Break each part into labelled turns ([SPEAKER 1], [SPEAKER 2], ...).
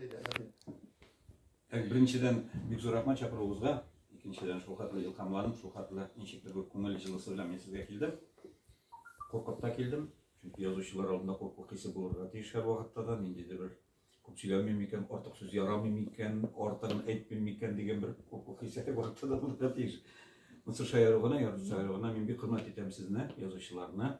[SPEAKER 1] Так, беренчедән, бик зур рәхмәт чакыруыгызга. Икенчедән, шул хәтле илһамланып, шул хәтле ничектер бер күңел җылысы белән мин сезгә килдем. Куркып та килдем. Чөнки язучылар алдында курку хисе булырга тиеш һәрвакытта да, ниндидер бер күп сөйләмим микән, артык сүз ярамый микән, артыгын әйтмим микән дигән бер курку хисе һәрвакытта да булырга тиеш. Монысы шаяру гына, шаяру гына. Мин бик хөрмәт итәм сезне, язучыларны.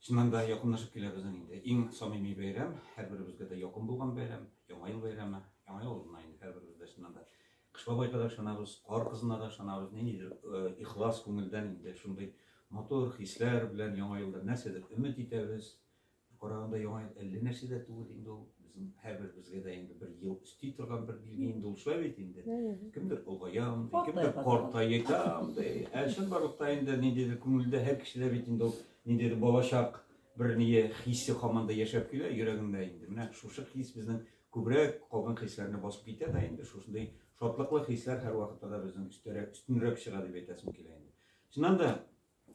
[SPEAKER 1] Чыннан да якынлашып килә безнең инде иң самими бәйрәм, һәрберебезгә дә якын булган бәйрәм, Яңа ел бәйрәме. Яңа ел алдыннан инде һәрберебез дә чыннан да Кыш бабайга да ышанабыз, Кар кызына да ышанабыз, ниндидер э, ихлас күңелдән инде шундый матур хисләр белән Яңа елда нәрсәдер өмет итәбез. Караганда Яңа ел әллә нәрсә дә түгел инде ул. Безнең һәрберебезгә дә инде бер ел өсти торган бер билге инде ул шулай бит инде. Кемдер олыгаям, ди, кемдер картаям, ди. Ә чынбарлыкта инде ниндидер күңелдә һәр кешедә бит инде ул ниндидер балачак бер ние хисе һаман да яшәп килә йөрәгеңдә инде. Менә шушы хис безнең күбрәк калган хисләрне басып китә дә инде шушындый шатлыклы хисләр һәрвакытта да безнең өстәрәк, өстенрәк чыга дип әйтәсем килә инде. Чыннан да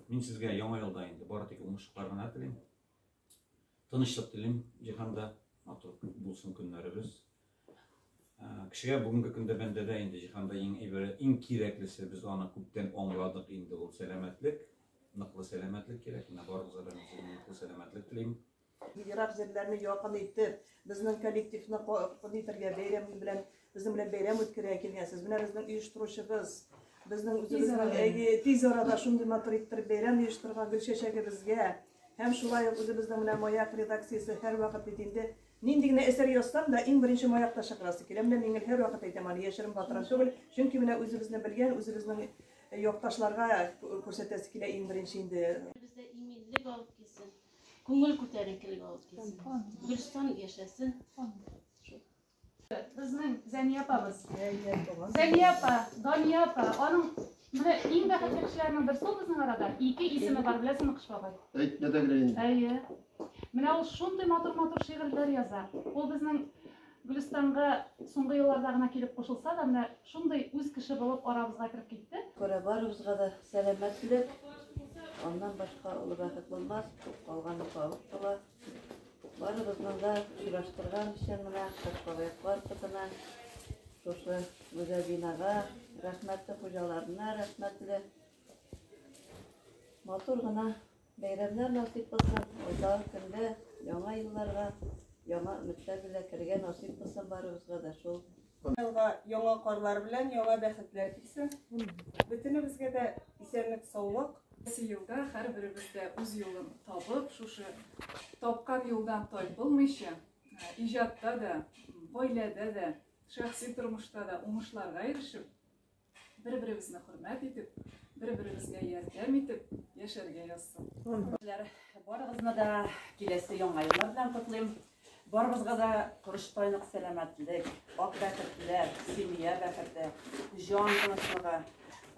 [SPEAKER 1] Мин сезгә яңа елда инде бары тик уңышлар гына телим. Тынычлык телим җиһанда, матур булсын көннәребез. Э, кешегә бүгенге көндә бәндәдә инде җиһанда иң әйбере, иң кирәклесе без аны күптән аңладык инде ул сәламәтлек. Ныклы сәламәтлек кирәк. Менә барыгызга да мин сезгә ныклы сәламәтлек телим.
[SPEAKER 2] Ерак җирләрне якын итеп, безнең коллективны итәргә, бәйрәм белән, безнең белән бәйрәм үткәрергә килгәнсез. Менә безнең оештыручыбыз, безнең үзебезнең әйе, тиз арада шундый матур иттереп бәйрәм оештырган Гөлчәчәгебезгә һәм шулай ук үзебезнең менә Маяк редакциясе һәрвакыт бит инде нинди генә әсәр язсам да, иң беренче Маякта чыгарасы килә. Менә мин гел һәрвакыт әйтәм аны, яшерен батырын түгел, чөнки менә үзебезне белгән, үзебезнең якташларга күрсәтәсе килә иң беренче инде.
[SPEAKER 3] Бездә иминлек алып килсен. Күңел күтәренкелек алып килсен. Гөлстан яшәсен.
[SPEAKER 4] Безнең Зәния апабыз. Зәния апа, Дания апа, аның менә иң бәхетле кешеләрнең берсе ул безнең арада. Ике исеме бар, беләсеңме, Кыш бабай?
[SPEAKER 5] Әйтмә дә генә инде.
[SPEAKER 4] Әйе. Менә ул шундый матур-матур шигырьләр яза. Ул безнең Гөлстанга соңгы елларда гына килеп кушылса да, менә шундый үз кеше булып арабызга кереп китте.
[SPEAKER 6] Күрә барыбызга да сәламәтлек, аннан башка олы бәхет булмас, калганы табып була. Барыбызны да очраштырган өчен менә Кыш бабай кар кызына, шушы гүзәл бинага рәхмәтле, хуҗаларына рәхмәтле. Матур гына Бәйрәмнәр насыйп кылсын, алдагы көндә яңа елларга яңа өметләр белән керергә насыйп кылсын барыбызга да шул.
[SPEAKER 7] Елга яңа карлар белән яңа бәхетләр килсен. Бөтенебезгә дә исәнлек, саулык.
[SPEAKER 8] Киләсе елда һәрберебез дә үз юлын табып, шушы тапкан юлдан тайпылмыйча, иҗатта да, гаиләдә дә, шәхси тормышта да уңышларга ирешеп, Бер-беребезне хөрмәт итеп, бер-беребезгә ярдәм итеп яшәргә язсын.
[SPEAKER 9] Барыгызны да киләсе яңа еллар белән котлыйм. Барыбызга да корычтай нык сәламәтлек, ак бәхетләр, семья бәхете, җан тынычлыгы,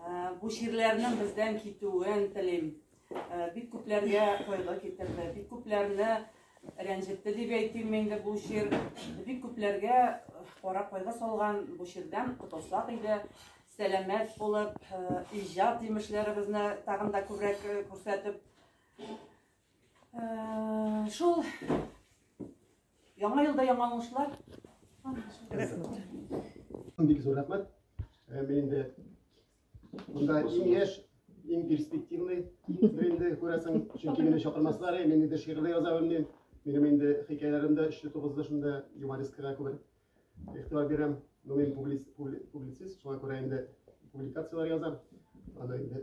[SPEAKER 9] э, бу чирләрнең бездән китүен телим. Э, бик күпләргә кайгы китерде, бик күпләрне рәнҗетте дип әйтим инде бу чир. Бик күпләргә э, кара кайгы салган бу чирдән котылсак иде. Сәламәт булып, э, иҗат җимешләребезне тагын да күбрәк күрсәтеп. Шул яңа елда яңа уңышлар.
[SPEAKER 5] Рәхмәт. Бик зур рәхмәт. Мин инде Монда иң яшь, иң перспективный инде күрәсең, чөнки мине чакырмаслар, мин инде шигырь дә яза белмим. Минем инде хикәяләрем дә өчле тугызлы шунда юморискага күбрәк игътибар бирәм. Ну, мин публицист, шуңа күрә инде публикацияләр язам. Аны инде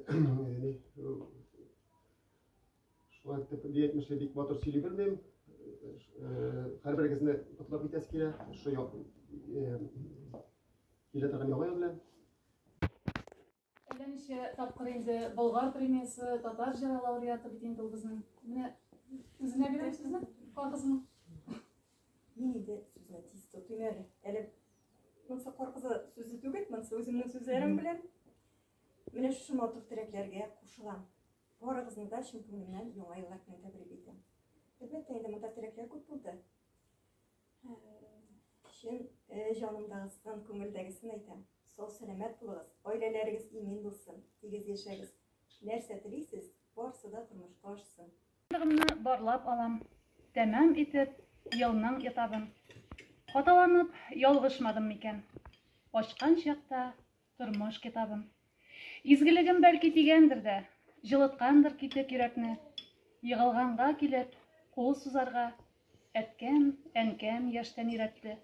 [SPEAKER 5] шулай итеп, ди әйтмешли, бик матур сөйли белмим. Һәрберегезне котлап китәсе килә. Шушы килә торган яңа ел белән.
[SPEAKER 4] Әллә ничә тапкыр инде Болгар премиясе, татар җыры лауреаты бит инде ул безнең. Менә үзенә бирәм сүзне, кар кызының.
[SPEAKER 7] Мин инде сүзне тиз тотыйм әле. Әле монысы кар кызы сүзе түгел, монысы үземнең сүзләрем белән. Менә шушы матур теләкләргә кушылам. Барыгызны да чын күңелемнән яңа еллар белән тәбрик итәм. Әлбәттә, инде монда теләкләр күп булды. Чын җанымдагысын, күңелдәгесен әйтәм. Сау сәламәт булыгыз, гаиләләрегез имин булсын, тигез яшәгез. Нәрсә телисез, барсы да тормышка ашсын.
[SPEAKER 4] Барлыгымны барлап алам, Тәмам итеп елның этабын. Хаталанып, ялгышмадым микән? Ачкан чакта тормыш китабын. Изгелегем бәлки тигәндер дә, җылыткандыр китек йөрәкне. Егылганга килеп, кул сузарга, әткәм, әнкәм яшьтән өйрәтте.